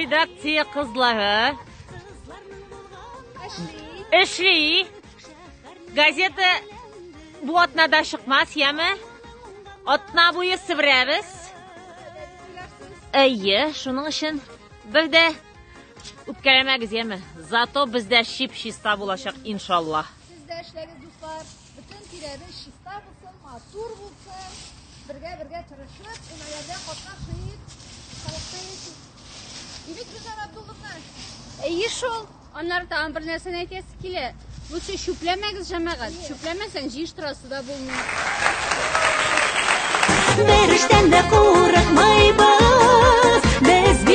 редакция кызлары эшли. Газета бу атнада чыкмас, яме? Атна буе себерәбез. Әйе, шуның өчен бер дә үпкәләмәгез, яме? Зато бездә чип-чиста булачак, иншалла. Сез дә эшләгез, дуслар. Бөтен тирәбез чиста булсын, матур булсын. Бергә-бергә тырышып, өмәләрдә катнашыйк. Халыкта яшик. Димәк, Гөлнар Абдулловна. Әйе шул. Аннары тагын бер нәрсәне әйтәсе килә. Лучше чүпләмәгез, җәмәгать. Чүпләмәсәң, җыештырасы да булмый. Бер эштән дә курыкмыйбыз, без.